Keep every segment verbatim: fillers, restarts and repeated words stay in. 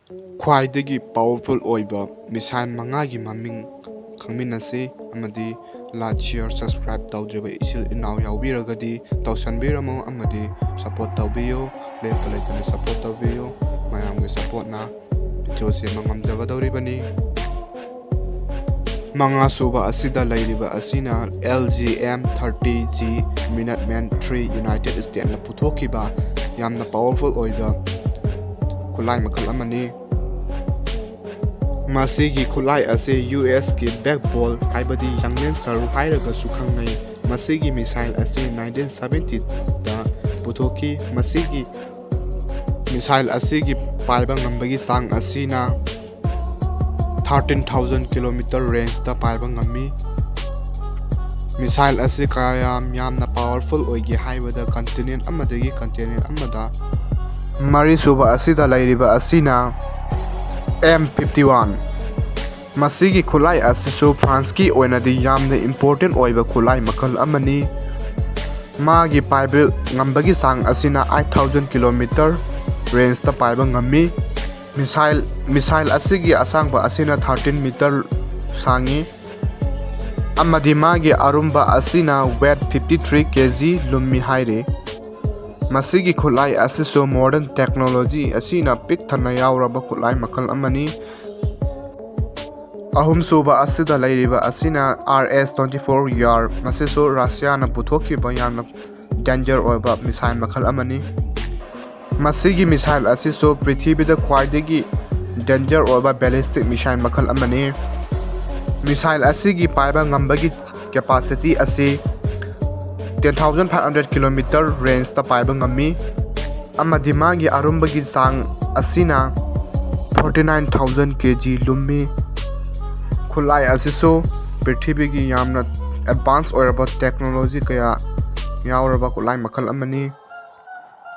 ꯈ꯭ꯋꯥꯏꯗꯒꯤ powerful ꯑꯣꯏꯕ missile ꯃꯉꯥꯒꯤ ꯃꯃꯤꯡ ꯈꯪꯃꯤꯟꯅꯁꯤ, ꯑꯃꯗꯤ like, share, subscribe ꯇꯧꯗ꯭ꯔꯤꯕ ꯏꯆꯤꯜ ꯏꯅꯥꯎ ꯌꯥꯎꯕꯤꯔꯒꯗꯤ ꯇꯧꯁꯟꯕꯤꯔꯝꯃꯣ ꯑꯃꯗꯤ support ꯇꯧꯕꯤꯌꯨ꯫ ꯂꯦꯞꯄ ꯂꯩꯇꯅ support ꯇꯧꯕꯤꯌꯨ꯫ ꯃꯌꯥꯝꯒꯤ supportꯅ video ꯁꯦꯝꯕ ꯉꯝꯖꯒꯗꯧꯔꯤꯕꯅꯤ꯫ ꯃꯉꯥ ꯁꯨꯕ ꯑꯁꯤꯗ ꯂꯩꯔꯤꯕ ꯑꯁꯤꯅ L G M thirty G Minuteman three, United Statesꯅ ꯄꯨꯊꯣꯛꯈꯤꯕ ꯌꯥꯝꯅ powerful ꯑꯣꯏꯕ ꯈꯨꯠꯂꯥꯏ ꯃꯈꯜ ꯑꯃꯅꯤ꯫ ꯃꯁꯤꯒꯤ ꯈꯨꯠꯂꯥꯏ ꯑꯁꯤ U S ꯀꯤ Black Bolt ꯍꯥꯏꯕꯗꯤ ꯌꯥꯡꯂꯦꯟ ꯁꯔꯨ ꯍꯥꯏꯔꯒꯁꯨ ꯈꯪꯅꯩ꯫ ꯃꯁꯤꯒꯤ missile ꯑꯁꯤ nineteen seventyꯗ ꯄꯨꯊꯣꯛꯈꯤ꯫ ꯃꯁꯤꯒꯤ missile ꯑꯁꯤꯒꯤ ꯄꯥꯏꯕ ꯉꯝꯕꯒꯤ ꯆꯥꯡ ꯑꯁꯤꯅ thirteen thousand kilometer rangeꯗ ꯄꯥꯏꯕ ꯉꯝꯃꯤ꯫ Missile ꯑꯁꯤ ꯀꯌꯥꯝ ꯌꯥꯝꯅ powerful ꯑꯣꯏꯒꯦ ꯍꯥꯏꯕꯗ continent ꯑꯃꯗꯒꯤ continent ꯑꯃꯗ꯫ ꯃꯔꯤꯁꯨꯕ ꯑꯁꯤꯗ ꯂꯩꯔꯤꯕ ꯑꯁꯤꯅ M fifty one꯫ ꯃꯁꯤꯒꯤ ꯈꯨꯠꯂꯥꯏ ꯑꯁꯤꯁꯨ Franceꯀꯤ ꯑꯣꯏꯅꯗꯤ ꯌꯥꯝꯅ important ꯑꯣꯏꯕ ꯈꯨꯠꯂꯥꯏ ꯃꯈꯜ ꯑꯃꯅꯤ꯫ ꯃꯥꯒꯤ ꯄꯥꯏꯕ ꯉꯝꯕꯒꯤ ꯆꯥꯡ ꯑꯁꯤꯅ eight thousand kilometer rangeꯇ ꯄꯥꯏꯕ ꯉꯝꯃꯤ꯫ Missile, missile ꯑꯁꯤꯒꯤ ꯑꯁꯥꯡꯕ ꯑꯁꯤꯅ thirteen meter ꯁꯥꯡꯉꯤ, ꯑꯃꯗꯤ ꯃꯥꯒꯤ ꯑꯔꯨꯝꯕ ꯑꯁꯤꯅ weight fifty three K G ꯂꯨꯝꯃꯤ ꯍꯥꯏꯔꯤ꯫ ꯃꯁꯤꯒꯤ ꯈꯨꯠꯂꯥꯏ ꯑꯁꯤꯁꯨ modern technology ꯑꯁꯤꯅ ꯄꯤꯛ ꯊꯟꯅ ꯌꯥꯎꯔꯕ ꯈꯨꯠꯂꯥꯏ ꯃꯈꯜ ꯑꯃꯅꯤ꯫ ꯑꯍꯨꯝꯁꯨꯕ ꯑꯁꯤꯗ ꯂꯩꯔꯤꯕ ꯑꯁꯤꯅ R S twenty four Yar, ꯃꯁꯤꯁꯨ Russiaꯅ ꯄꯨꯊꯣꯛꯈꯤꯕ ꯌꯥꯝꯅ danger ꯑꯣꯏꯕ missile ꯃꯈꯜ ꯑꯃꯅꯤ꯫ ꯃꯁꯤꯒꯤ missile ꯑꯁꯤꯁꯨ ꯄ꯭ꯔꯤꯊꯤꯕꯤꯗ ꯈ꯭ꯋꯥꯏꯗꯒꯤ danger ꯑꯣꯏꯕ ballistic missile ꯃꯈꯜ ꯑꯃꯅꯤ꯫ Missile ꯑꯁꯤꯒꯤ ꯄꯥꯏꯕ ꯉꯝꯕꯒꯤ capacity ꯑꯁꯤ ten thousand five hundred kilometer rangeꯇ ꯄꯥꯏꯕ ꯉꯝꯃꯤ, ꯑꯃꯗꯤ ꯃꯥꯒꯤ ꯑꯔꯨꯝꯕꯒꯤ ꯆꯥꯡ ꯑꯁꯤꯅ forty nine thousand K G ꯂꯨꯝꯃꯤ꯫ ꯈꯨꯠꯂꯥꯏ ꯑꯁꯤꯁꯨ ꯄ꯭ꯔꯤꯊꯤꯕꯤꯒꯤ ꯌꯥꯝꯅ advance ꯑꯣꯏꯔꯕ technology ꯀꯌꯥ ꯌꯥꯎꯔꯕ ꯈꯨꯠꯂꯥꯏ ꯃꯈꯜ ꯑꯃꯅꯤ꯫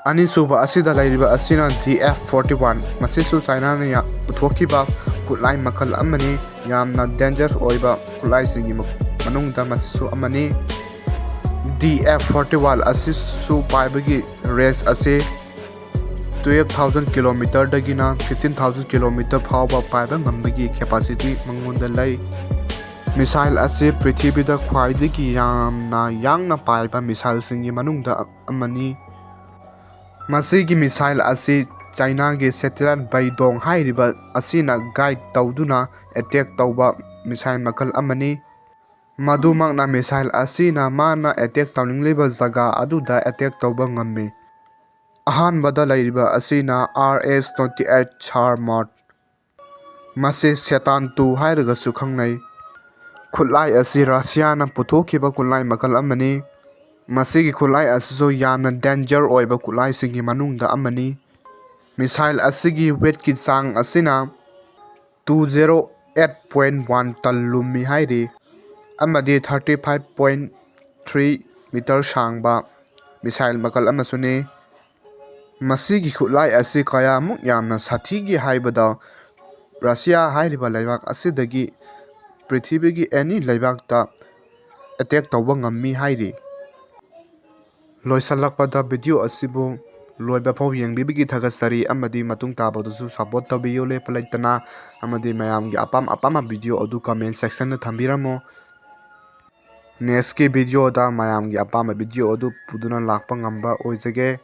ꯑꯅꯤꯁꯨꯕ ꯑꯁꯤꯗ ꯂꯩꯔꯤꯕ ꯑꯁꯤꯅ D F forty one꯫ ꯃꯁꯤꯁꯨ Chinaꯅ ꯌꯥ-, ꯄꯨꯊꯣꯛꯈꯤꯕ ꯈꯨꯠꯂꯥꯏ ꯃꯈꯜ ꯑꯃꯅꯤ꯫ ꯌꯥꯝꯅ danger ꯑꯣꯏꯕ ꯈꯨꯠꯂꯥꯏꯁꯤꯡꯒꯤ ꯃ-, ꯃꯅꯨꯡꯗ ꯃꯁꯤꯁꯨ ꯑꯃꯅꯤ꯫ D F forty one ꯑꯁꯤꯁꯨ ꯄꯥꯏꯕꯒꯤ range ꯑꯁꯤ twelve thousand kilometerꯗꯒꯤꯅ fifteen thousand kilometer ꯐꯥꯎꯕ ꯄꯥꯏꯕ ꯉꯝꯕꯒꯤ capacity ꯃꯉꯣꯟꯗ ꯂꯩ꯫ Missile ꯑꯁꯤ ꯄ꯭ꯔꯤꯊꯤꯕꯤꯗ ꯈ꯭ꯋꯥꯏꯗꯒꯤ ꯌꯥꯝꯅ ꯌꯥꯡꯅ ꯄꯥꯏꯕ missileꯁꯤꯡꯒꯤ ꯃꯅꯨꯡꯗ ꯑꯃꯅꯤ꯫ ꯃꯁꯤꯒꯤ missile ꯑꯁꯤ ꯆꯥꯏꯅꯥꯒꯤ satellite ꯕꯩꯗꯣꯡ ꯍꯥꯏꯔꯤꯕ ꯑꯁꯤꯅ guide ꯇꯧꯗꯨꯅ attack ꯇꯧꯕ missile ꯃꯈꯜ ꯑꯃꯅꯤ꯫ ꯃꯗꯨꯃꯛꯅ missile ꯑꯁꯤꯅ ꯃꯥꯅ attack ꯇꯧꯅꯤꯡꯂꯤꯕ ꯖꯒꯥ ꯑꯗꯨꯗ attack ꯇꯧꯕ ꯉꯝꯃꯤ꯫ ꯑꯍꯥꯟꯕꯗ ꯂꯩꯔꯤꯕ ꯑꯁꯤꯅ R S twenty eight Sarmat꯫ ꯃꯁꯤ Satan two ꯍꯥꯏꯔꯒꯁꯨ ꯈꯪꯅꯩ꯫ ꯈꯨꯠꯂꯥꯏ ꯑꯁꯤ ꯔꯁꯤꯌꯥꯅ ꯄꯨꯊꯣꯛꯈꯤꯕ ꯈꯨꯠꯂꯥꯏ ꯃꯈꯜ ꯑꯃꯅꯤ꯫ ꯃꯁꯤꯒꯤ ꯈꯨꯠꯂꯥꯏ ꯑꯁꯤꯁꯨ ꯌꯥꯝꯅ danger ꯑꯣꯏꯕ ꯈꯨꯠꯂꯥꯏꯁꯤꯡꯒꯤ ꯃꯅꯨꯡꯗ ꯑꯃꯅꯤ꯫ Missile ꯑꯁꯤꯒꯤ weightꯀꯤ ꯆꯥꯡ ꯑꯁꯤꯅ two zero eight point one ton ꯂꯨꯝꯃꯤ ꯍꯥꯏꯔꯤ, ꯑꯃꯗꯤ thirty five point three meter ꯁꯥꯡꯕ missile ꯃꯈꯜ ꯑꯃꯁꯨꯅꯤ꯫ ꯃꯁꯤꯒꯤ ꯈꯨꯠꯂꯥꯏ ꯑꯁꯤ ꯀꯌꯥꯃꯨꯛ ꯌꯥꯝꯅ ꯁꯥꯊꯤꯒꯦ ꯍꯥꯏꯕꯗ, ꯔꯁꯤꯌꯥ ꯍꯥꯏꯔꯤꯕ ꯂꯩꯕꯥꯛ ꯑꯁꯤꯗꯒꯤ ꯄ꯭ꯔꯤꯊꯤꯕꯤꯒꯤ any ꯂꯩꯕꯥꯛꯇ attack ꯇꯧꯕ ꯉꯝꯃꯤ ꯍꯥꯏꯔꯤ꯫ ꯂꯣꯏꯁꯤꯜꯂꯛꯄꯗ video ꯑꯁꯤꯕꯨ ꯂꯣꯏꯕ ꯐꯥꯎ ꯌꯦꯡꯕꯤꯕꯒꯤ ꯊꯥꯒꯠꯆꯔꯤ, ꯑꯃꯗꯤ ꯃꯇꯨꯡ ꯇꯥꯕꯗꯁꯨ support ꯇꯧꯕꯤꯌꯨ ꯂꯦꯞꯄ ꯂꯩꯇꯅ, ꯑꯃꯗꯤ ꯃꯌꯥꯝꯒꯤ ꯑꯄꯥꯝ ꯑꯄꯥꯝꯕ video ꯑꯗꯨ comment sectionꯗ ꯊꯝꯕꯤꯔꯝꯃꯨ꯫ Nextꯀꯤ videoꯗ ꯃꯌꯥꯝꯒꯤ ꯑꯄꯥꯝꯕ video ꯑꯗꯨ ꯄꯨꯗꯨꯅ ꯂꯥꯛꯄ ꯉꯝꯕ ꯑꯣꯏꯖꯒꯦ꯫